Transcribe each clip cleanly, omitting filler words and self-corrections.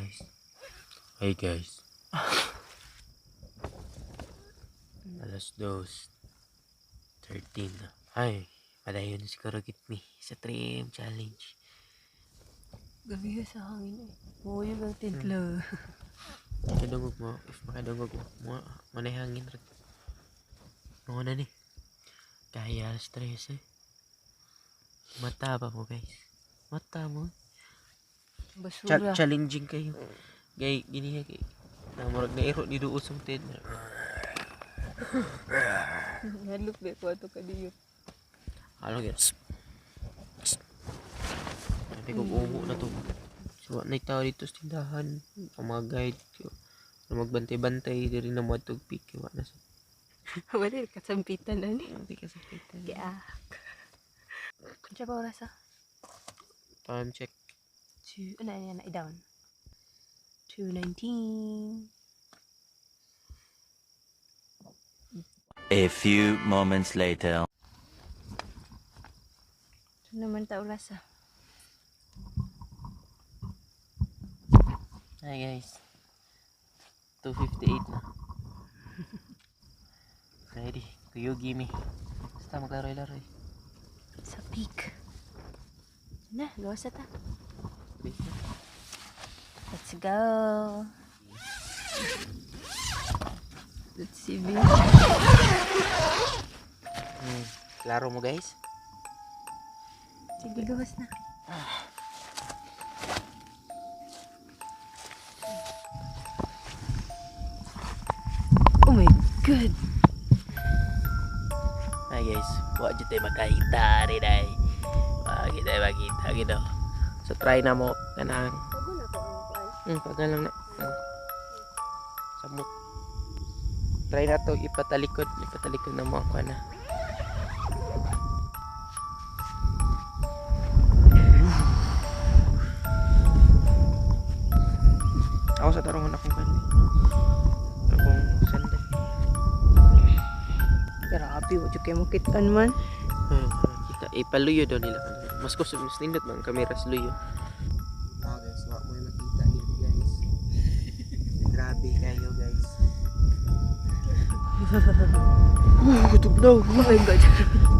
Guys. Hey guys. 2:13 na. Ay, padayon siguro gid mi sa 3 AM challenge. Gabi sa hangin eh. Buoy ang tintla. Makadungog mo, if makadungog mo, mo manay hangin ra. Mo na ni. Kaya 3 eh. Mata ba mo, guys? Mata mo. Basura. Challenging kayo. Gay gini kay na murag na iro ni duol sa tent. Nalok ba ko ato kadiyot. Ano gyud? Sabi ko ungo na to. So wa na tao dito sa tindahan. Ang mga guide na magbantay-bantay diri na mo adtog peak wa na sa. Wala kasampitan na ni. Hindi ka sakitan. Giak. Unsa pa oras ah? Time check. Two, ano yan na down. 2:19. A few moments later. Ito naman ta oras ah. Hi guys. 2:58 na. Ready. Kuyugi mi. Basta maglaroy-laroy. Sa peak. Na, gawas na ta. Wait na. Let's go. Let's see, B. Klaro mo, guys? Sige, gawas na. Oh my God. Hi guys, wa jud tayo makita rin ay. Wa jud tayo makita gid. So try na mo kanang Bago na ko ang kuan. Pagal lang na. Samot. Try na to ipatalikod, ipatalikod na mo ang kuan na. Ako sa tarungon akong kan. Akong sandal. Grabe, wa jud kay mo kitaan man. Kita ipaluyo daw nila. Mas gusto mas nindot man ang kamera sa luyo. Oh guys, wa mo makita yun, guys. Grabe kayo, guys. Tugnaw. Oh my God.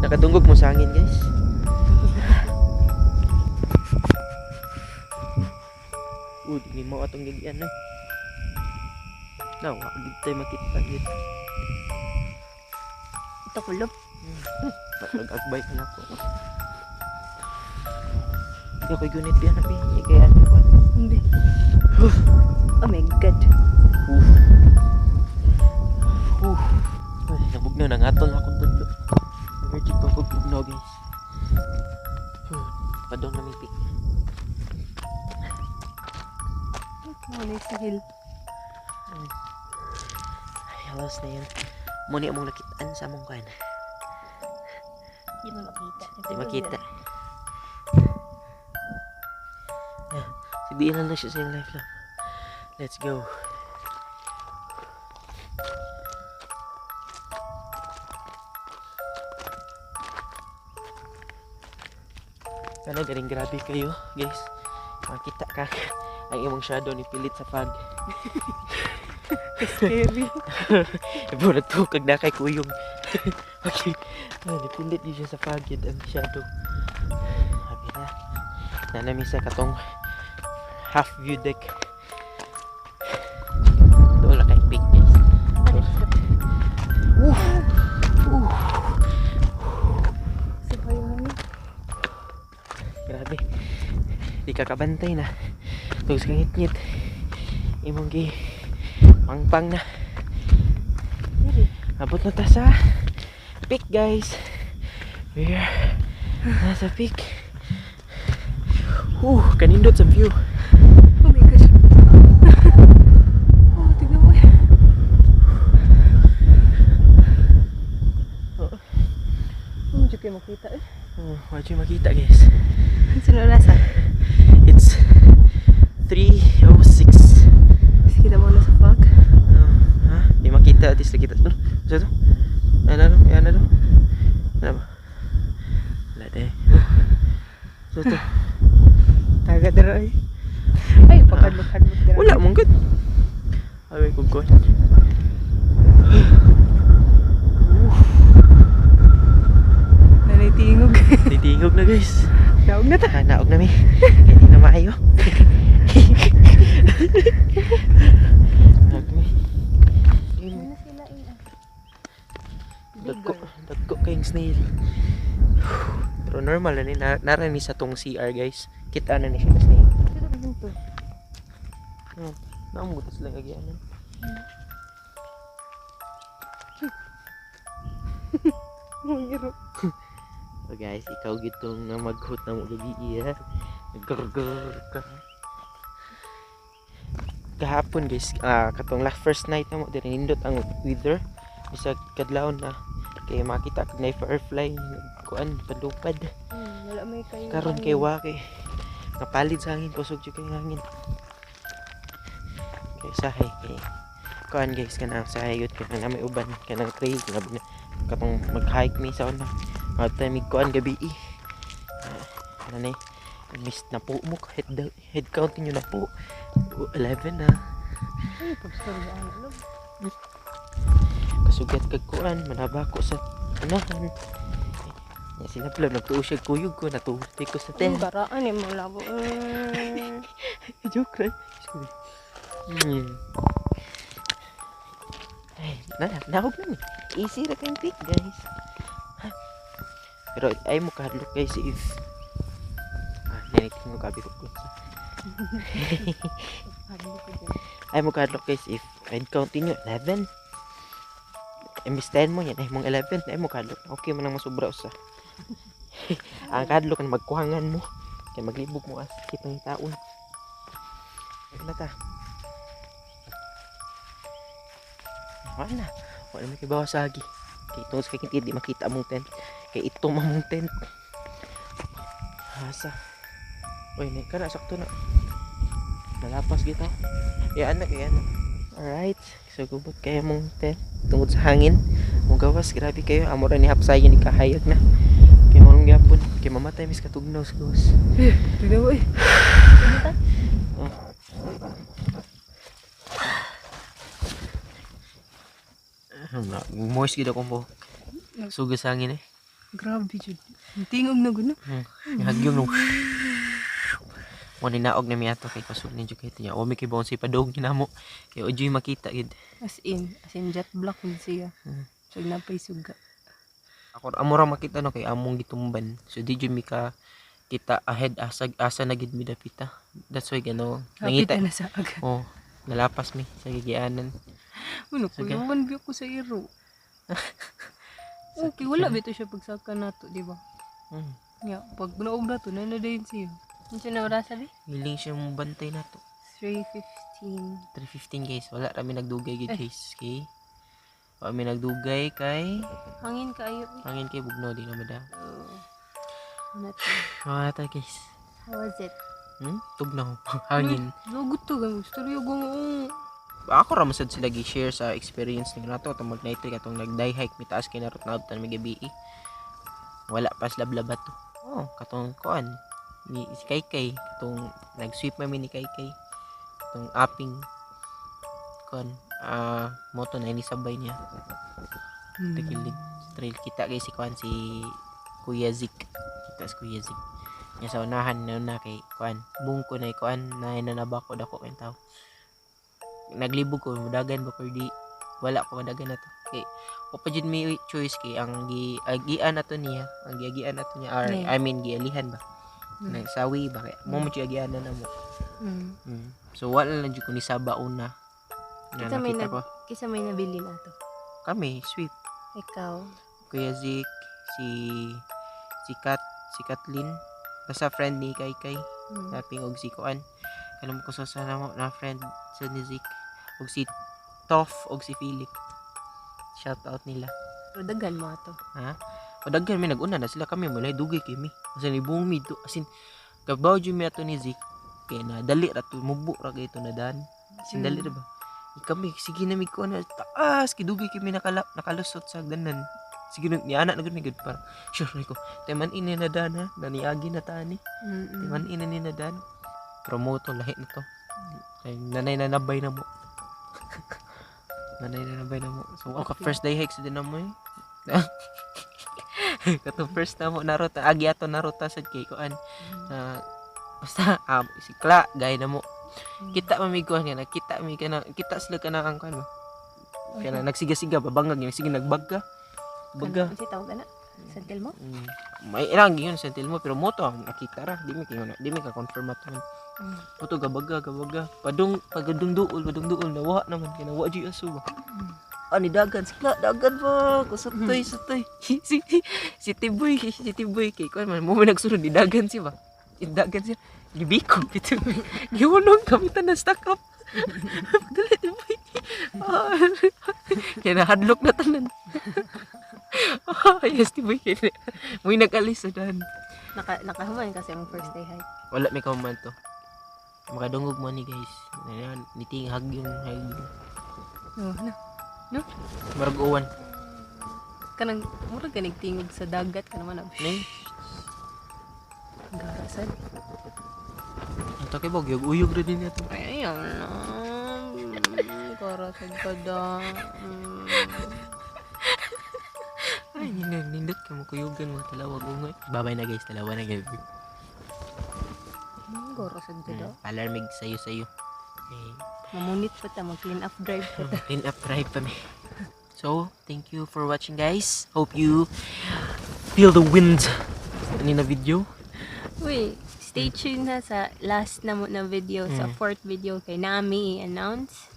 Nakadungog mo sa hangin, guys. Di mo atong gigian na. Na, wa gid tayo makita gid. Ito kulop. Nag-agbay ka na ako. Hindi ako gunit biyan na bi. Kaya ano ko. Hindi. Oh my God. Ay, nabugnaw na ngatol na akong tudlo. Allergic pa kog bugnaw, guys. Padong na may peak. Mo na sa hill. Ay, halos na yun. Muni among nakitaan sa among kan. Di mo makita. Di makita. Yeah. Sabihin lang na siya sa iyong life lang. Let's go. Ano, galing grabe kayo, guys. Makita ka ang imong shadow ni pilit sa fog. Scary. Burat to kag na kay kuyog. Okay. Ah, nipilit di siya sa fog yun ang shadow. Sabi na. Nanami sa katong half view deck. Doon na kay peak, guys. Uh! Sa yung hangin. Grabe. Di ka kabantay na. Tugos kang ngit-ngit. Imong gi pangpang na. Diri. Abot na ta sa peak, guys. We're nasa peak. Kanindot sa view. Oh my gosh. Oh, tignan mo. Oo. Oh, hindi kayo makita eh. Oh, wala yung makita, guys. Sino nasa? It's 3:06. Kita mo na sa fog. Oh, ha? Di makita, at least nakita. Ano? Sa to? Ano ano? Ano ano? Ano ba? Wala de. So to. Taga dara eh. Ay, pagkadlok-hadlok dira. Wala mong good. Ay, kung kuan. Nanitingog. Titingog na, guys. Naog na ta. Ah, naog na mi. Kaya di na maayo. Naog mi. Ano sila ina? Dagko, dagko kayong snail. Pero normal na ni nara ni sa tong CR, guys. Kita na ni siya na snail. Sino ba to? Namutas lang agyanan. Mangiro. So guys, ikaw gitong na maghut na mo gabi iya. Grrrr ka. Kahapon, guys, katong last first night na mo diri, nindot ang weather. Bisag kadlawon na kay makita kag nay firefly kuan palupad. Wala may kayo. Karon kay wa kay napalit sa hangin, kusog jud kay hangin. Kay sahay kay kuan, guys, kanang sahay gyud kay na may uban kanang trail grabe na katong mag-hike mi sa una. Magtay mig kuan gabi eh. Ah, ano na eh, miss na po mo head, head count niyo na po 11 na. Ay, pagstorya ano. Kasugat kag kuan manabako sa unahan ya. Sila pala nagtuo siya kuyog ko natuhod ko sa Ang tent. baraan eh, mga labo. Joke ra. Ay, na, nahog na ni. Easy ra kayong pick, guys. Ha? Pero ay mo kahadlok, guys, if ninitin mo gabi ko. Hadlok ko dyan. Ay mo kahadlok, guys, if I'd count niyo 11. Imbis 10 mo yan, ay mong 11, ay mo kahadlok. Okay man ang masubra usa. Ang kahadlok ang magkuhangan mo. Kaya maglibog mo as kitang taon. Ay na ta. Wala na. Wala may kibaw sa agi. Kay tungod sa kay di makita among tent. Kay itom among tent. Asa. Uy, na kana sakto na. Nalapas gito. Yan na, yan na. Alright. So gubot kayo mong tent tungod sa hangin. Mo gawas grabe kayo. Amo ra ni hapsayon ni kahayag na. Kay mo gyapon kay mamatay mis katugnaw sa gawas. Tignan mo eh. Moist gid ako mo. Suga sa hangin eh. Grabe jud. Ang tingog na guno. Hagyong nung mo ni naog na miato kay kusog ni jud kay tinya. O mi kay baon si padog ni namo. Kay ojoy makita gid. As in jet black man siya. So napay suga. Ako amo ra makita no kay among gitumban. So di jud mi ka kita ahead asa asa na gid mi dapita. That's why gano Hapit nangita. na sa aga. Oh, nalapas mi sa gigianan. Ano ko Sige. yung biyo ko sa iro. Okay, wala bito siya pagsaka nato, di ba? Ya, pag naog na to, na na din siya. Unsa na oras sabi? Hiling siya mo bantay na to. 3:15. 3:15, guys. Wala ra mi nagdugay gid Eh. guys. Okay? Wala mi nagdugay kay Hangin kaayo eh. hangin kay bugno di na mada. So, ano to? Wala ta, guys. How was it? Tugnaw. Hangin. Logot to, guys. Storyo ko. Ako ra masad sila gi-share sa experience nila nato atong mag night trek, atong nag day hike mitaas kay narot naabtan mi gabi. Wala pa sila blabat to. Oh, katong kuan ni si Kaykay, katong nag-sweep man mi ni Kaykay. Katong aping kuan moto na inisabay niya. Tagilid sa trail kita kay si kuan si Kuya Zik. Kita si Kuya Zik. Nya sa unahan na una kay kuan bungko na kuan na nanabako dako kay tao. Naglibog ko mudagan ba or di wala ko madagan na to. Kay wa pa jud may choice kay ang gi agian nato niya, ang giagian nato niya or Yeah. I mean gialihan ba. Nagsawi ba kay mo mo jud agian na mo. So wala lang jud ko ni saba una. Na Kita may nakita ko. Kisa may nabili na to. Kami sweep. Ikaw. Kuya Zik, si si Kat, si Kathleen, basta friend ni Kay Kay, naping og si Kuan. Kalam ko sa sana mo na friend sa ni Zik, og si Toff og si Philip. Shout out nila. Pero daghan mo ato. O daghan mi naguna na sila, kami mulay dugay kay mi. As in ibong mi do, as in kabaw jud mi ato ni Zik kay na dali ra to mubo ra kay to na dan. As in dali ra ba. Eh, kami sige na mi kuan na taas kay dugay kay mi nakalusot sa hagdanan. Sige na ni ana na gud mi gud para sure ni ko. Teman ini na dan ha, naniagi na tani. Teman ini ni na dan. Pero mo to, lahi na to. Kay nanay nanabay na mo. Nanay nanabay na mo. So, okay, first day hikes din na mo eh. Kato first na mo naruta, agi ato naruta sad kay kuan. Basta sikla gay na mo. Kita mamiguan nga nakita mi kana kita sila kana ang kuan ba. Kana nagsiga-siga babangag yung sige nagbagga. Baga. Ano si tawag ana? Sentil mo? May ilang yun sentil mo pero mo to ang nakita ra di mi kayo di mi ka confirm ato. Puto gabaga gabaga. Padung pagadung duol padung duol nawa naman kay nawa jud aso ba. Ani dagan sikla dagan ba kusutoy sutoy si Tiboy kay kuan man mo man nagsunod di dagan siya ba. Dagan siya gibiko bitaw. Giunong kami tanan stock up. Dali Tiboy. Ah, kaya nahadlok na tanan. Ah, yes, Tiboy kay mo nag-alis sa dan. Nakahuman kasi ang first day hike. Wala may kahuman to. Makadungog mo ni guys. Ayan, niting hagyong hagyong. Oh, na. Marag uwan. Kanang murag ka nagtingog sa dagat ka naman. Ah. Ni, Garasad. ang takay bog uyog ra din nato. Ay, ayaw na. Garasad ka da. Ay, nindot ka mo kuyugan mga talawag ungay. Babay na guys, talawa na guys. Garasad ka da. Alarmig sayo sayo. Okay. Mamunit pa ta, mag-clean up drive pa ta. Clean up drive pa mi. So, thank you for watching, guys. Hope you feel the wind ani na video. Uy, stay tuned na sa last na mo na video, sa fourth video kay Nami i-announce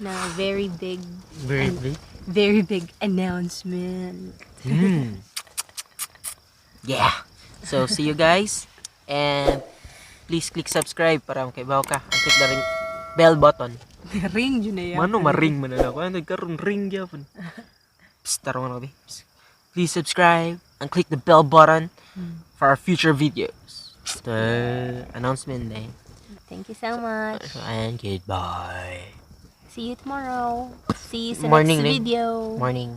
na very big, Very big. Very big announcement. Yeah. So, see you guys. And please click subscribe para makaibaw ka. And click the ring bell button. Ring yun na yan. Mano ma-ring man na ako. Ano, nagkaroon ring gyapon. Psst, tarong na ko, be. Psst. Please subscribe and click the bell button for our future videos. The announcement day. Thank you so much. And goodbye. See you tomorrow. See you sa Morning, next eh. video. Morning.